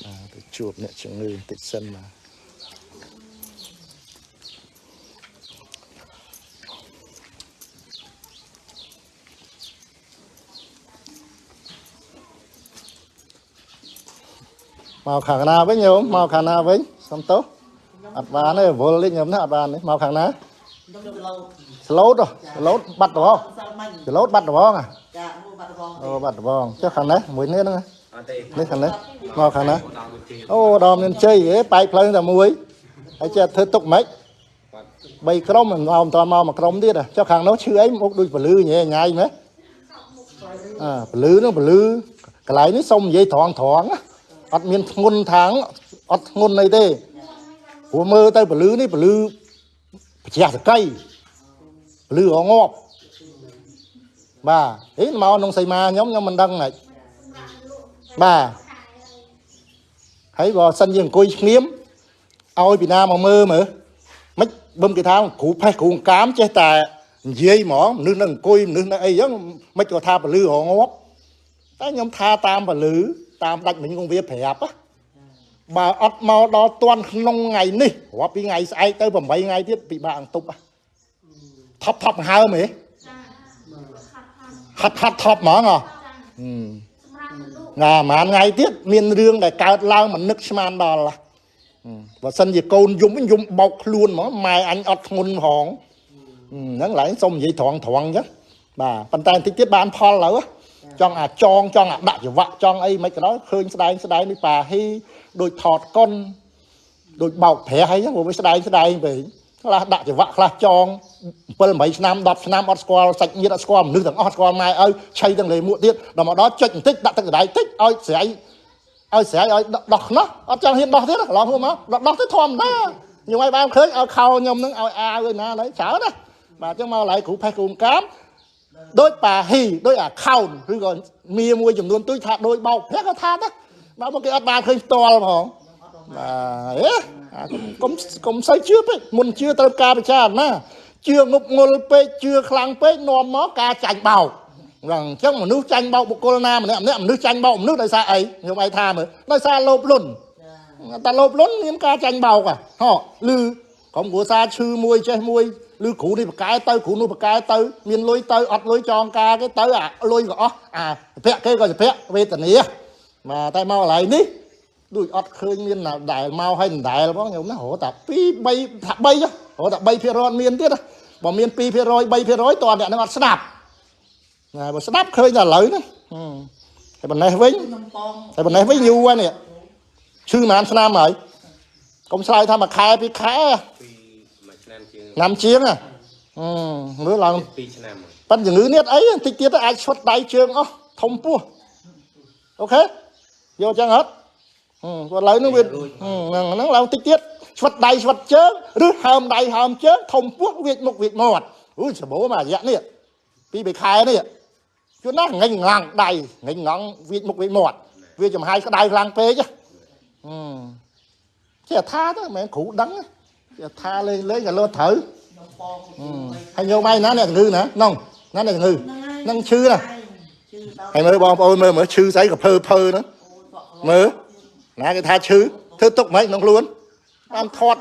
បាទទៅជួបអ្នកជំងឺបន្តិចសិនបាទមកខាងណាវិញញោមមកខាងណាវិញសុំទោសអត់បានទេវល់លេចញោមណាអត់បានទេមកខាងណា ខ្ញុំលោត ស្លូតស្លូតបាត់ដបង សិលមិញ ស្លូតបាត់ដបងអា ចាមួយបាត់ដបង អូបាត់ដបងចុះខាងនេះមួយនេះហ្នឹង អត់ទេ នេះខាងនេះមកខាងណា ដល់មួយជ័យ អូដល់មានជ័យហេបែកផ្លូវតែមួយហើយចេះធ្វើទុកមិនបីក្រុមមិនមកមិនតាន់មកមួយក្រុមទៀតចុះខាងនោះឈឺអីមុខដូចពលឺញ៉ែញ៉ៃមែនអើពលឺហ្នឹងពលឺកន្លែងនេះសុំនិយាយត្រង់ត្រង់អត់មានធ្ងន់ថាងអត់ធ្ងន់អីទេព្រោះមើលទៅពលឺនេះពលឺប្រជះសកៃពលឺរងាប់បាទហេមកក្នុងសីមាខ្ញុំខ្ញុំមិនដឹងហ៎បាទហើយបើសិនជាអង្គុយឈ្ងៀមឲ្យពីណាមកមើលមើលមិនបឹមគេថាគ្រូផេះគ្រូកាមចេះតែនិយាយហ្មងមនុស្សនៅអង្គុយមនុស្សនៅអីចឹងមិនក៏ថាពលឺរងាប់តែខ្ញុំថាតាមពលឺតាមដាច់មិញគងវាប្រាប់បើអត់មកដល់តាន់ក្នុងថ្ងៃនេះរាប់ពីថ្ងៃស្អែកទៅ8ថ្ងៃទៀតពិបាកអន្ទប់ថប់ថប់ហើមហ៎ហាត់ហាត់ថប់ហ្មងហ៎ណាប្រហែលថ្ងៃទៀតមានរឿងដែលកើតឡើងមិននឹកស្មានដល់បើសិនជាកូនយំយំបោកខ្លួនហ្មងម៉ែអញអត់ធ្ងន់ផងហ្នឹងឡើងសុំនិយាយត្រង់ត្រង់អញ្ចឹងបាទប៉ុន្តែបន្តិចទៀតបានផលឡើយចង់អាចងចង់អាដាក់ចង្វាក់ចង់អីមិនក៏ដោយឃើញស្ដែងស្ដែងនេះប៉ាហ៊ីដូចថតកុនដូចបោកប្រាស់អីហ្នឹងព្រោះវាស្ដែងស្ដែងពេកខ្លះដាក់ចង្វាក់ខ្លះចង7 8ឆ្នាំ10ឆ្នាំអត់ស្គាល់សាច់ញាតិអត់ស្គាល់មនុស្សទាំងអស់ស្គាល់ម៉ែឪឆៃទាំងលេមួកទៀតដល់មកដល់ចុចបន្តិចដាក់ទឹកដៃតិចឲ្យស្រ័យឲ្យស្រ័យឲ្យដោះខ្នោះអត់ចង់ហ៊ានដោះទៀតឡងមកដោះទៅធម្មតាខ្ញុំឲ្យបានឃើញឲ្យខោខ្ញុំនឹងឲ្យអាវឯណាឡើយច្រើនណាបាទអញ្ចឹងមកឡៃគ្រូផេះគ្រូកាមដូចប៉ាហ៊ីដូចអាខោនឬក៏មៀមួយចំនួនទូចថាដូចបោកប្រាស់ក៏ថាដែរបាទមកគេអត់បានឃើញផ្ទាល់ផងបាទហេកុំកុំសូវជឿពេកមុនជឿត្រូវការពិចារណាជឿងប់ងល់ពេកជឿខ្លាំងពេកនាំមកការចាញ់បោកហ្នឹងអញ្ចឹងមនុស្សចាញ់បោកបុគ្គលណាម្នាក់ម្នាក់មនុស្សចាញ់បោកមនុស្សដោយសារអីខ្ញុំឯងថាមើលដោយសារលោភលន់តែលោភលន់មានការចាញ់បោកហ៎ឬក្រុមគ្រួសារឈឺមួយចេះមួយឬគ្រូនេះបកែទៅគ្រូនោះបកែទៅមានលុយទៅអត់លុយចងការគេទៅអាលុយក៏អស់អាភៈគេក៏ភៈវេទនាបាទតែមកកន្លែងនេះដូចអត់ឃើញមានដែលមកឲ្យដដែលផងខ្ញុំណារហូតតែ2 3ថា3ចុះរហូតតែ3%មានទៀតបើមាន2% 3%តើអ្នកនឹងអត់ស្ដាប់ណាបើស្ដាប់ឃើញតែឥឡូវហ្នឹងហើយប៉ុណ្ណេះវិញហើយប៉ុណ្ណេះវិញយូរហើយនេះឈឺប៉ុន្មានឆ្នាំហើយកុំឆ្លើយថាមួយខែពីរខែ ពីមួយឆ្នាំជាង ឆ្នាំជាងមើលឡើង 2ឆ្នាំ ប៉ិនជំងឺនេះអីបន្តិចទៀតអាចឈុតដៃជើងអស់ធំពោះអូខេយកចឹងអត់គាត់ឡើយនឹងវាហ្នឹងឡើងតិចទៀតឆ្វិតដៃឆ្វិតជើងឬហើមដៃហើមជើងធំពោះវាចមុខវាចមាត់អូយសម្បូរមករយៈនេះពី3ខែនេះជួនណាងងងដៃងងងវាចមុខវាចមាត់វាចំហាយក្តៅខ្លាំងពេកចេះថាទៅមិនមែនគ្រូដឹងចេះថាលេងលេងក៏លោតត្រូវហើយញោមឯងណាអ្នកជំងឺណានោះណាអ្នកជំងឺនឹងឈឺណាហើយមើលបងប្អូនមើលមើលឈឺស្អីក៏ភើភើហ្នឹងមើលណាគេថាឈឺធ្វើទុកមិនក្នុងខ្លួនបានថត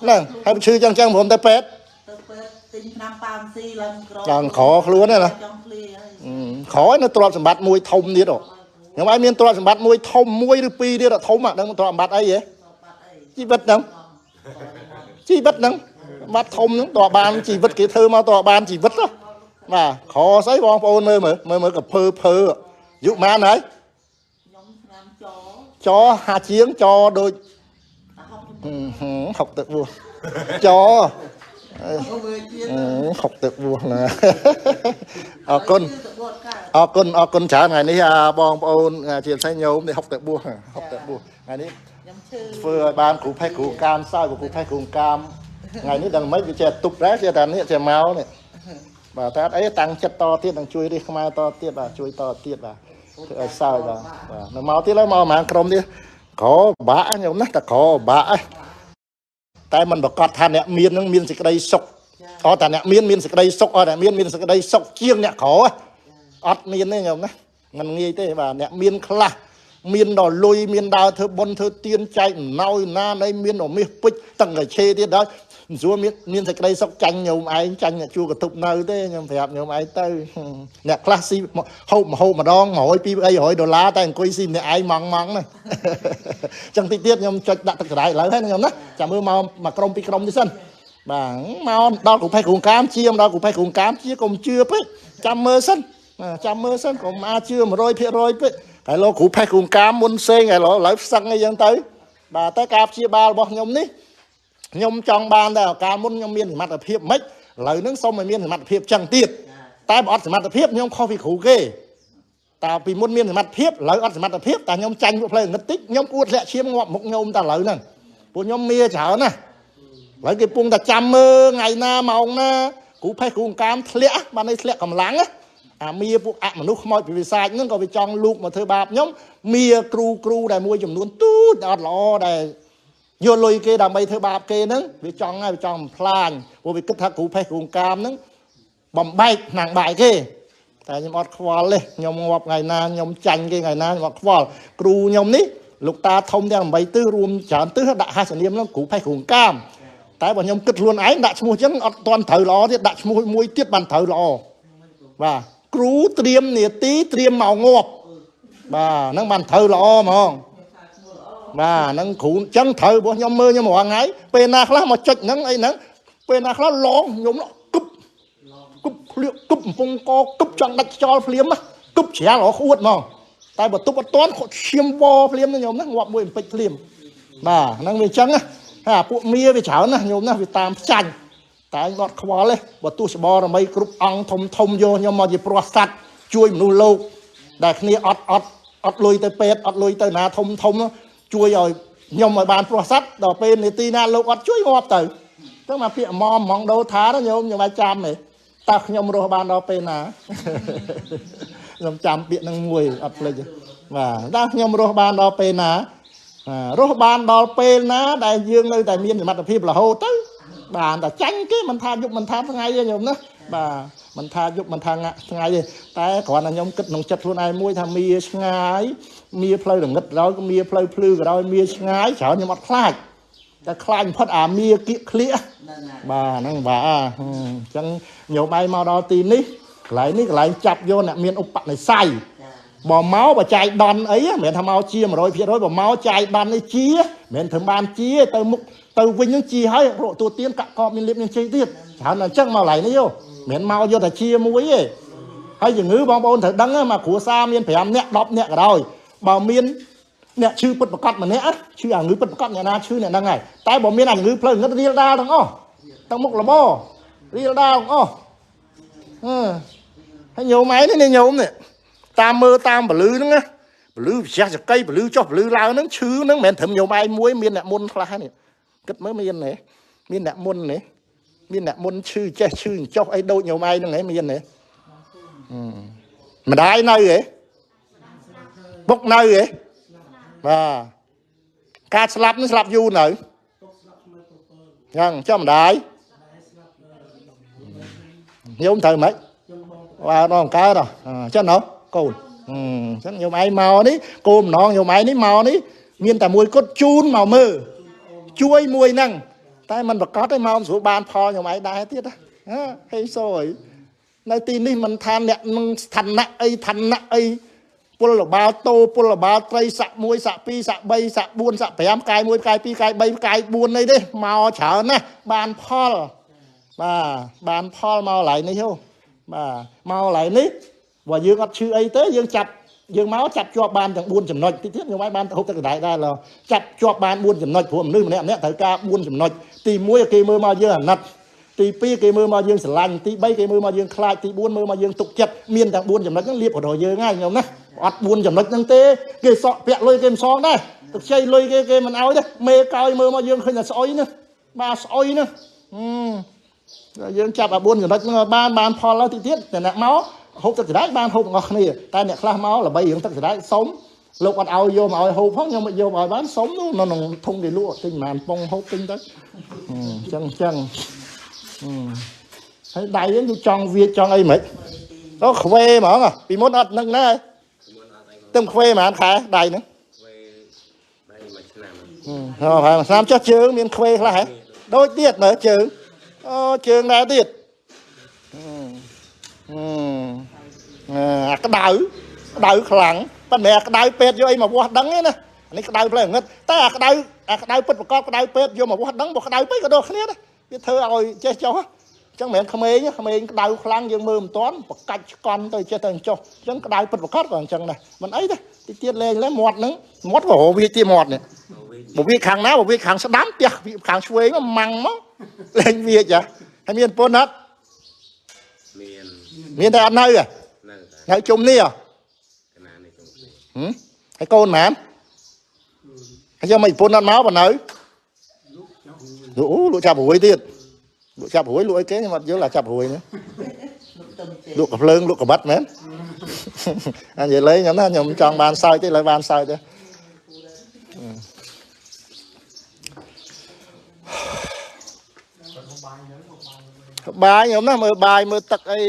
ហ្នឹងហើយឈឺចឹងចឹងព្រមទៅពេទ្យ ទៅពេទ្យទិញថ្នាំប៉ាមស៊ីឡើងក្រឡើងក្រខ្លួនហ្នឹងណាក្រនៅទ្រព្យសម្បត្តិមួយធំទៀតខ្ញុំឲ្យមានទ្រព្យសម្បត្តិមួយធំមួយឬពីរទៀតធំហ្នឹងទ្រព្យសម្បត្តិអីហ៎ជីវិតហ្នឹងជីវិតហ្នឹងសម្បត្តិធំហ្នឹងតើបានជីវិតគេធ្វើមកតើបានជីវិតបាទក្រស្អីបងប្អូនមើលមើលមើលមើលកភើភើយុម៉ានហើយចហាជាងចដូច64ច64ណាអរគុណអរគុណអរគុណច្រើនថ្ងៃនេះបងប្អូនជាពិសេសញោមនេះ64 64ថ្ងៃនេះធ្វើឲ្យបានគ្រូផេះគ្រូកាមសើគ្រូផេះគ្រូកាមថ្ងៃនេះដឹងមិនវាចេះទប់ដែរចេះតែនេះចេះមកនេះបាទតែអត់អីតាំងចិត្តតទៀតនឹងជួយរាជខ្មែរតទៀតបាទជួយតទៀតបាទធ្វើឲ្យសើបាទបាទនៅមកទៀតហើយមកប្រហែលក្រុមទៀតក្របាក់ខ្ញុំណាតែក្របាក់តែមិនប្រកាសថាអ្នកមាននឹងមានសេចក្តីសុខអត់តែអ្នកមានមានសេចក្តីសុខអត់អ្នកមានមានសេចក្តីសុខជាងអ្នកក្រអត់មានទេខ្ញុំណាមិនងាយទេបាទអ្នកមានខ្លះ មានដល់លុយមានដើរធ្វើបុណ្យធ្វើទានចែកអំណោយណានៃមានដល់មាសពេជ្រតឹងកឆេទៀតដល់មិនស្រួលមានសេចក្តីសុខចាញ់ញោមឯងចាញ់អ្នកជួកន្ទប់នៅទេខ្ញុំប្រាប់ញោមឯងទៅអ្នកខ្លះស៊ីហូបម្ហូបម្ដង100 2 300ដុល្លារតែអង្គុយស៊ីម្នាក់ឯងម៉ងម៉ងណាចឹងតិចទៀតខ្ញុំចុចដាក់ទឹកសណ្ដែកឥឡូវហើយញោមណាចាំមើលមកមួយក្រុមពីរក្រុមនេះសិនបាទមកដល់គ្រូផេះគ្រូកាមជាមកដល់គ្រូផេះគ្រូកាមជាកុំជឿពេកចាំមើលសិនចាំមើលសិនកុំអាចជឿ100%ពេកហើយលោកគ្រូផេះគ្រូកាមមុនផ្សេងហើយឥឡូវផ្សឹងអីចឹងទៅបាទតែការព្យាបាលរបស់ខ្ញុំនេះខ្ញុំចង់បានតែកាលមុនខ្ញុំមានសមត្ថភាពមិនឥឡូវហ្នឹងសូមឲ្យមានសមត្ថភាពចឹងទៀតតែបើអត់សមត្ថភាពខ្ញុំខុសពីគ្រូគេតើពីមុនមានសមត្ថភាពឥឡូវអត់សមត្ថភាពតែខ្ញុំចាញ់ពួកផ្លូវងឹតតិចខ្ញុំគួរធ្លាក់ឈាមងាប់មុខខ្ញុំតែឥឡូវហ្នឹងពួកខ្ញុំមាច្រើនណាស់ឥឡូវគេពងតែចាំមើលថ្ងៃណាម៉ោងណាគ្រូផេះគ្រូកាមធ្លាក់បាននេះធ្លាក់កម្លាំងណាអាមាពួកអមនុស្សខ្មោចពីវិសាចហ្នឹងក៏វាចង់លូកមកធ្វើបាបខ្ញុំមាគ្រូគ្រូដែលមួយចំនួនទូចអត់ល្អដែលយកលុយគេដើម្បីធ្វើបាបគេហ្នឹងវាចង់ហើយវាចង់បំផ្លាញព្រោះវាគិតថាគ្រូផេះគ្រូកាមហ្នឹងបំបែកឆ្នាំងបាយគេតែខ្ញុំអត់ខ្វល់ទេខ្ញុំងាប់ថ្ងៃណាខ្ញុំចាញ់គេថ្ងៃណាខ្ញុំអត់ខ្វល់គ្រូខ្ញុំនេះលោកតាធំទាំង8ទិសរួមច្រើនទិសដាក់ហាសនាមហ្នឹងគ្រូផេះគ្រូកាមតែបើខ្ញុំគិតខ្លួនឯងដាក់ឈ្មោះចឹងអត់ទាន់ត្រូវល្អទៀតដាក់ឈ្មោះមួយទៀតបានត្រូវល្អបាទគ្រូត្រៀមនាទីត្រៀមមកងាប់បាទហ្នឹងបានត្រូវល្អហ្មងបាទហ្នឹងគ្រូចឹងត្រូវព្រោះខ្ញុំមើលខ្ញុំរាល់ថ្ងៃពេលណាខ្លះមកចុចហ្នឹងអីហ្នឹងពេលណាខ្លះឡងខ្ញុំគប់គប់ក្លៀកគប់កំពង់កគប់ចង់ដាច់ខ្យល់ភ្លាមគប់ច្រាលរហួតហ្មងតែបើទប់អត់ទាន់ឈាមវភ្លាមខ្ញុំណាងាប់មួយអំពេចភ្លាមបាទហ្នឹងវាចឹងណាហើយអាពួកមៀវាច្រើនណាខ្ញុំណាវាតាមផ្ចាញ់តែអត់ខ្វល់ទេបើទោះច្បរមីគ្រប់អង្គធំធំយកខ្ញុំមកជាព្រោះសัตว์ជួយមនុស្សលោកដែលគ្នាអត់អត់អត់លុយទៅពេទ្យអត់លុយទៅណាធំធំជួយឲ្យខ្ញុំឲ្យបានព្រោះសัตว์ដល់ពេលនាទីណាលោកអត់ជួយងាប់ទៅចឹងមកពាក្យម៉មហ្មងដូថាញោមខ្ញុំអាចចាំទេតើខ្ញុំរស់បានដល់ពេលណាខ្ញុំចាំពាក្យនឹងមួយអត់ភ្លេចបាទតើខ្ញុំរស់បានដល់ពេលណារស់បានដល់ពេលណាដែលយើងនៅតែមានសមត្ថភាពរហូតទៅបាទតែចាញ់គេមិនថាយប់មិនថាថ្ងៃទេញោមណាបាទមិនថាយប់មិនថាថ្ងៃទេតែគ្រាន់តែខ្ញុំគិតក្នុងចិត្តខ្លួនឯងមួយថាមាឆ្ងាយមាផ្លូវរងឹតក៏ដោយមាផ្លូវភ្លឺក៏ដោយមាឆ្ងាយច្រើនខ្ញុំអត់ខ្លាចតែខ្លាចបំផុតអាមាគៀកក្លៀកបាទហ្នឹងបាទអញ្ចឹងញោមឯងមកដល់ទីនេះកន្លែងនេះកន្លែងចាប់យកអ្នកមានឧបនិស្ស័យបើមកបើចាយដន់អីមិនមែនថាមកជា100%បើមកចាយដន់នេះជាមិនមែនធ្វើបានជាទៅមុខទៅវិញនឹងជាហើយរកទួទៀនកាក់កបមានលៀបមានជ័យទៀតច្រើនតែអញ្ចឹងមកកន្លែងនេះយោមិនមែនមកយកតែជាមួយទេហើយជំងឺបងប្អូនត្រូវដឹងមកគ្រួសារមាន5នាក់10នាក់ក៏ដោយបើមានអ្នកឈឺពិតប្រាកដម្នាក់ឈឺអាងឺពិតប្រាកដអ្នកណាឈឺអ្នកហ្នឹងហើយតែបើមានអាងឺផ្លូវងឹតរៀលដាលទាំងអស់ទាំងមុខរបររៀលដាលទាំងអស់ហើយញោមឯងនេះញោមនេះតាមមើលតាមពលឺហ្នឹងណាពលឺវិជ្ជាចកីពលឺចុះពលឺឡើងហ្នឹងឈឺហ្នឹងមិនមែនត្រឹមញោមឯងមួយមានអ្នកមុនខ្លះនេះគិតមើលមានទេមានអ្នកមុនទេមានអ្នកមុនឈឺចេះឈឺចុះអីដូចញោមឯងហ្នឹងហ៎មានទេម្ដាយនៅហ៎បុកនៅហ៎បាទការស្លាប់នេះស្លាប់យូរនៅយ៉ាងចុះម្ដាយញោមត្រូវមិនបាទដល់កើតអញ្ចឹងណោះកូនអញ្ចឹងញោមឯងមកនេះគោម្ដងញោមឯងនេះមកនេះមានតែមួយគត់ជូនមកមើលជួយមួយហ្នឹងតែมันប្រកាសទេមកស្រួលបានផលញោមឯងដែរទៀតណាហេសូយនៅទីនេះមិនថាអ្នកនឹងស្ថានៈអីឋានៈអីពលបាលតោពលបាលត្រីស័ក1ស័ក2ស័ក3ស័ក4ស័ក5កាយ1កាយ2កាយ3កាយ4អីទេមកច្រើនណាស់បានផលបាទបានផលមកកន្លែងនេះហ៎បាទមកកន្លែងនេះបើយើងអត់ឈឺអីទេយើងចាប់យើងមកចាប់ជាប់បានទាំង4ចំណុចតិចទៀតខ្ញុំឲ្យបានហូបទឹកកណ្ដែកដែរឡចាប់ជាប់បាន4ចំណុចព្រោះមនុស្សម្នាក់ម្នាក់ត្រូវការ4ចំណុចទី1គេមើលមកយើងអាណិតទី2គេមើលមកយើងស្រឡាញ់ទី3គេមើលមកយើងខ្លាចទី4មើលមកយើងទុកចិត្តមានទាំង4ចំណុចហ្នឹងលៀបដល់យើងហើយខ្ញុំណាអត់4ចំណុចហ្នឹងទេគេសក់ពាក់លុយគេមិនសងដែរទឹកខ្ចីលុយគេគេមិនឲ្យទេមេកោយមើលមកយើងឃើញតែស្អុយហ្នឹងបាទស្អុយហ្នឹងយើងចាប់អា4ចំណុចហ្នឹងបានផលហើយតិចទៀតតែអ្នកមកហូបទឹកសណ្ដែកបានហូបទាំងអស់គ្នាតែអ្នកខ្លះមកល្បីរឿងទឹកសណ្ដែកសុំលោកអត់ឲ្យយកមកឲ្យហូបផងខ្ញុំមិនយកមកឲ្យបានសុំនោះនៅក្នុងធុងគេលក់ទិញប្រហែលប៉ុងហូបទិញទៅអញ្ចឹងអញ្ចឹងហើយដៃហ្នឹងគឺចង់វាចង់អីមិនអូខ្វេហ្មងពីមុនអត់នឹងណាទឹមខ្វេហ្មងខែដៃហ្នឹង ឆ្នាំ ហ៎ប្រហែលឆ្នាំចុះជើងមានខ្វេខ្លះហ៎ដូចទៀតមើលជើងអូជើងដែរទៀតអាក្តៅក្តៅខ្លាំងប៉ុន្តែអាក្តៅពេទ្យយកអីមកវាស់ដឹងទេណានេះក្តៅផ្លែងឹតតែអាក្តៅពិតប្រកបក្តៅពេទ្យយកមកវាស់ដឹងបើក្តៅពេកក៏ដូចគ្នាដែរវាធ្វើឲ្យចេះចុះអញ្ចឹងមិនមែនក្មេងក្មេងក្តៅខ្លាំងយើងមើលមិនទាន់បកាច់ឆ្កន់ទៅចេះទៅចុះអញ្ចឹងក្តៅពិតប្រកបក៏អញ្ចឹងដែរមិនអីទេតិចទៀតលេងលេមាត់ហ្នឹងមាត់ក៏រវាទៀតមាត់នេះបើវាខាងណាបើវាខាងស្ដាំផ្ទះខាងឆ្វេងមកម៉ាំងមកលេងវាចាហើយមានប្រពន្ធអត់មានតែអត់នៅនៅជុំនេះ កណានេះជុំនេះហើយកូនម៉ានហើយយកមកប្រពន្ធអត់មកបើនៅលក់ចាប់រួយទៀតលក់ចាប់រួយលក់អីគេខ្ញុំអត់យល់អាចាប់រួយនេះលក់កភ្លើងលក់កបាត់មែនអញនិយាយលេងខ្ញុំណាខ្ញុំចង់បានសើចទេឡើយបានសើចទេបាយខ្ញុំណាមើលបាយមើលទឹកអី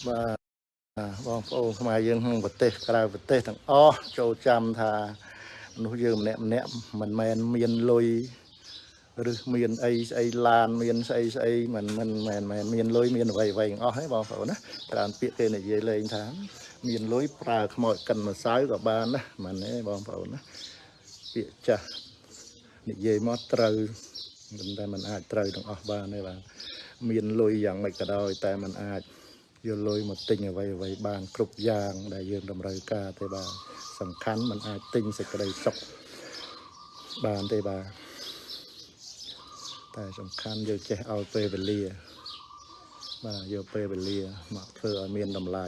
បាទបងប្អូនខ្មែរយើងក្នុងប្រទេសក្រៅប្រទេសទាំងអស់ចូលចាំថាមនុស្សយើងម្នាក់ម្នាក់មិនមែនមានលុយឬមានអីស្អីឡានមានស្អីស្អីមិនមិនមែនមែនមានលុយមានអ្វីអ្វីទាំងអស់ហ្នឹងបងប្អូនណាច្រើនពាក្យគេនិយាយលេងថាមានលុយប្រើខ្មោចកិនម្សៅក៏បានណាមិនទេបងប្អូនណាពាក្យចាស់និយាយមកត្រូវតែមិនអាចត្រូវទាំងអស់បានទេបាទមានលុយយ៉ាងម៉េចក៏ដោយតែមិនអាចយកលុយមកទិញអ្វីអ្វីបានគ្រប់យ៉ាងដែលយើងតម្រូវការទេបាទសំខាន់มันអាចទិញសេចក្តីសុខបានទេបាទតែសំខាន់យើងចេះឲ្យពេលវេលាបាទយកពេលវេលាមកធ្វើឲ្យមានតម្លៃ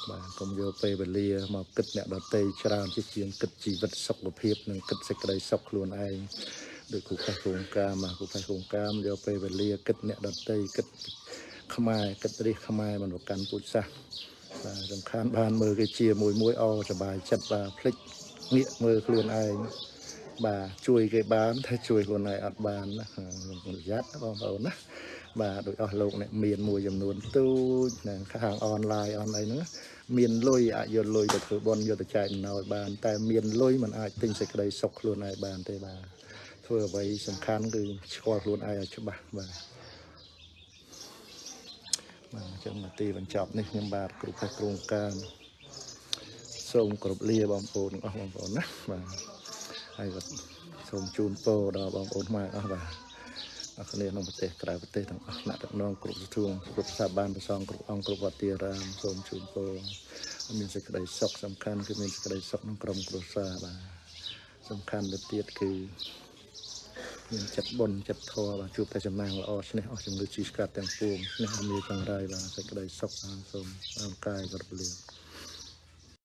បាទកុំយកពេលវេលាមកគិតអ្នកដទៃច្រើនជាជាងគិតជីវិតសុខភាពនិងគិតសេចក្តីសុខខ្លួនឯងដូចគ្រូផេះគងកាមគ្រូផេះគងកាមយកពេលវេលាគិតអ្នកដទៃគិតខ្មែរគិតរិះខ្មែរមិនប្រកាន់ពូជសាសន៍បាទសំខាន់បានមើលគេជាមួយមួយអសบายចិត្តបាទភ្លេចងាកមើលខ្លួនឯងបាទជួយគេបានតែជួយខ្លួនឯងអត់បានណាប្រយ័ត្នបងប្អូនណាបាទដូចអស់លោកអ្នកមានមួយចំនួនទូចនៅខាងអនឡាញអនអីហ្នឹងមានលុយអាចយកលុយទៅធ្វើបុណ្យយកទៅចែកអំណោយបានតែមានលុយមិនអាចទិញសេចក្តីសុខខ្លួនឯងបានទេបាទធ្វើអ្វីសំខាន់គឺស្គាល់ខ្លួនឯងឲ្យច្បាស់បាទបាទអញ្ចឹងនាទីបញ្ចប់នេះខ្ញុំបាទគ្រូផេះគ្រូកាមសូមគោរពលាបងប្អូនទាំងអស់បងប្អូនណាបាទហើយក៏សូមជូនពរដល់បងប្អូនខ្មែរអស់បាទអរគ្នាក្នុងប្រទេសក្រៅប្រទេសទាំងអស់ថ្នាក់ដឹកនាំគ្រប់ស្ទួងគ្រប់ស្ថាប័នប្រសងគ្រប់អង្គគ្រប់វត្តអារាមសូមជូនពរមានសេចក្តីសុខសំខាន់គឺមានសេចក្តីសុខក្នុងក្រុមគ្រួសារបាទសំខាន់ទៅទៀតគឺមានចិត្តបុណ្យចិត្តធម៌បាទជួបតែចំណងល្អឈ្នះអស់ជំងឺជីស្កាត់ទាំងពួងឈ្នះអមានចង្រៃបាទសេចក្តីសុខសូមអរកាយគោរពលា